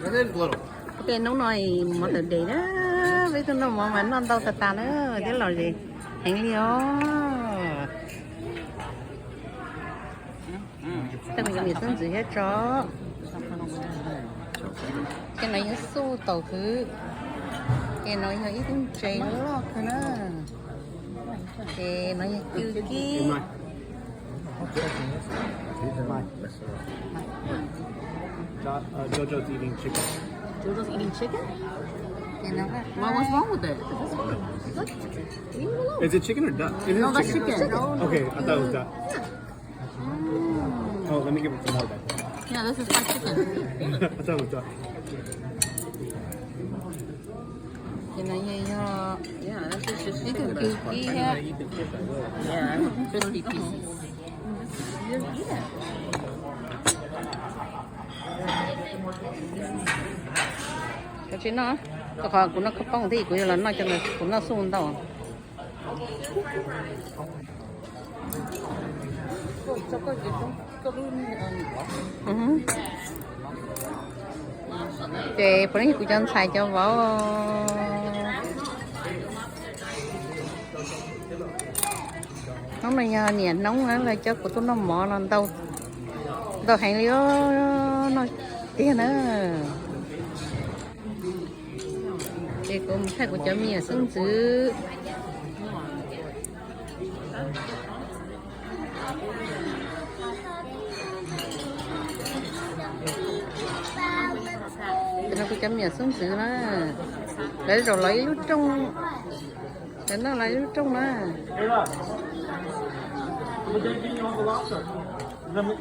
Tej hnub no mov tawm des na, peb tuaj noj mov mas noj ntau tas tas na, thiab los ze heev li os. Tej me cov niam xeeb ntxwv thiab tso. Ces no yog xuj taum hwv. Ces no yog ib tug ntses loj kawg na. Ces no yog cw kib. Jojo's eating chicken. Jojo's eating chicken? What was wrong with it? Is it chicken or duck? It is chicken. Okay, I thought it was duck. Oh, let me give it some more then. Yeah, this is fried chicken. I thought it was duck. Ces no yog ib tug cw kib thiab. Koj tsis noj, rau qhov kuv noj khaub poob thiab kuv yuav los noj cov no, kuv noj xuj ntau. Ces puav leej yog kuv cov ntxhais cov vauv. Hnub no yog niam hnub na, lawv coj kuv tuaj noj mov no ntau, ntau heev li os, noj tiag na. Ces kuv mus thaij kuv cov me nyuam xeeb ntxwv. Ces no kuv cov me nyuam xeeb ntxwv na, lawv zaum los ib lub rooj, lawv noj los ib lub rooj na. Lawv mas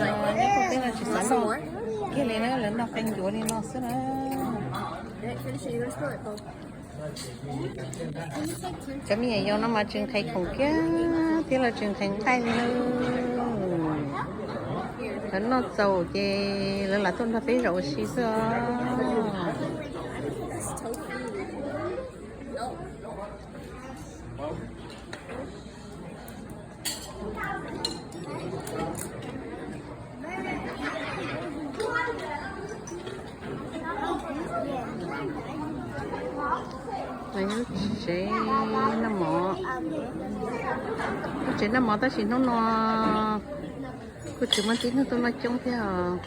nyob pem teb no tsis xav noj kiag li na, lawv noj qee ncuav li no xwb na. Cov me nyuam yaus no mas tsis nqhis khoom kiag thiab los tsis nqhis nqaij li na. Lawv noj txaus ces lawv lam tuaj nrog peb zaum ua si xwb os. Lub tsev noj mov, lub tsev noj mov tab sis hnub no kuj tsis muaj tib neeg tuaj noj coob thiab os.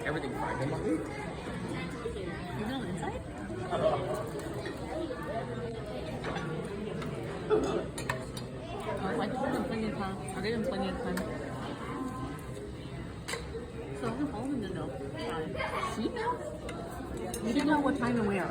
Everything fried. You know inside? Oh, I give them plenty of time. I give them plenty of time. So I'm holding the dough. See now? You didn't know what time to wear.